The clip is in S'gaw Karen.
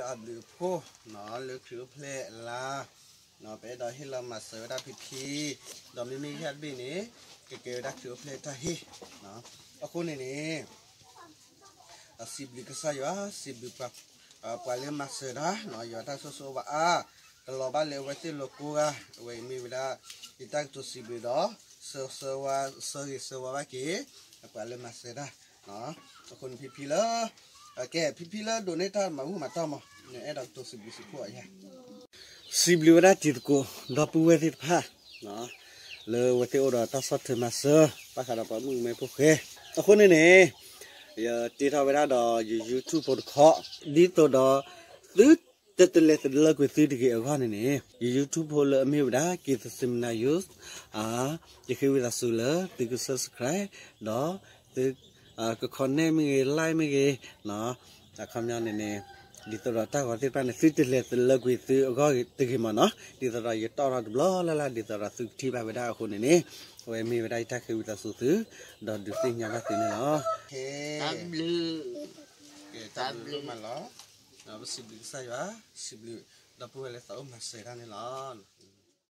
အဘျုးအဖှိၣ် လၢခရံာ်အိၣ်ဖျဲၣ်အလါ ပအဲၣ်ဒိးဟ့ၣ်လီၤမၤစၢၤဝဲဒၣ်ဖံဖံ, ဒီးမ့မ့ၢ်ယဲၢ်တဘ့ၣ်န့ၣ် ကကဲဝဲဒၣ်ခရံာ်အိၣ်ဖျဲၣ်တၢ်ဟ့ၣ်. အဃိန့ၣ်န့ၣ် စံးဘျုးကစၢ်ယွၤ, စံးဘျုးပှၤလၢမၤစၢၤတၢ်, ယွၤတၢ်ဆိၣ်ဂ့ၤဘၣ်အါ, တလီၤဘၣ်လၢအဝဲသ့ၣ်လီၤကိးဂၤ, အဝဲအံၤမ့ၢ်ဝဲဒၣ် ယတၢ်ကတိၤစံးဘျုးဒီး ဆၢဂ့ၤဆၢဝါဘၣ်က့ၤ ပှၤလၢမၤစၢၤတၢ်. အဃိန့ၣ်ဖံဖံလၢ ကဲ ဖံဖံလၢဒိးန့ၢ်တၢ်မၤမူမၤတီၢ်မး နအဲၣ်ဒိးကတိၤစံးဘျုးစံးဖှိၣ်အယါ စံးဘျုးဝဲဒၣ်တံၤသကိး ဒီပုၢ်ဝဲၢ်သ့ၣ်တဖၣ် လၢအဝဲသ့ၣ်အိၣ်ဒီးတၢ်ဆီၣ်ထွဲမၤစၢၤ ဘၣ်ဃးဒီးပှၤမုၣ်ကမဲဖိဃဲ, အဃိန့ၣ်န့ၣ် ယတ့ထီၣ်ဝဲဒၣ်ဒီးယ YouTube ဖိတခီ, ဒ်သိးဒီး သုတတလဲၤတလၢကွံာ်သုတဂ့ၤအဂီၢ်န့ၣ်န့ၣ် ယ YouTube ဖိလၢအမ့ၢ်ဝဲဒၣ် က့ၤသစ့မနၤ Youth ယဃ့ဝံသးစူၤလၢသုက subscribe ဒီးသုက comment မ့ၢ်ဂ့ၤ like မ့ၢ်ဂ့ၤ, အခီပညီန့ၣ်န့ၣ် ဒ်သိးဒီးတၢ်ဂီၤသ့ၣ်တဖၣ်န့ၣ် သုတလဲၤတလၢကွံာ်သုအဂီၢ်တဂ့ၤမးနီၤ, ဒ်သိးဒီးယတီၣ်ထီၣ်တဘျီလၢ်လၢ် ဒ်သိးဒီးသုကထံၣ်ဘၣ်ဝဲဒၣ်အဃိန့ၣ်န့ၣ်, အဝဲမ့ၢ်ဝဲဒၣ်ယတၢ်ဃ့ဝံသးစူၤသု, ဒီးဒုးသ့ၣ်ညါဘၣ်သုန့ၣ်လီၤ. တၢ်ဘျုး, တၢ်ဘျုးမးလီၤ. ပစံးဘျုးကစၢ်ယွၤ, စံးဘျုးဒီပုၢ်ဝဲၢ်လၢသးအိၣ်မၤစၢၤတၢ်န့ၣ်လီၤ.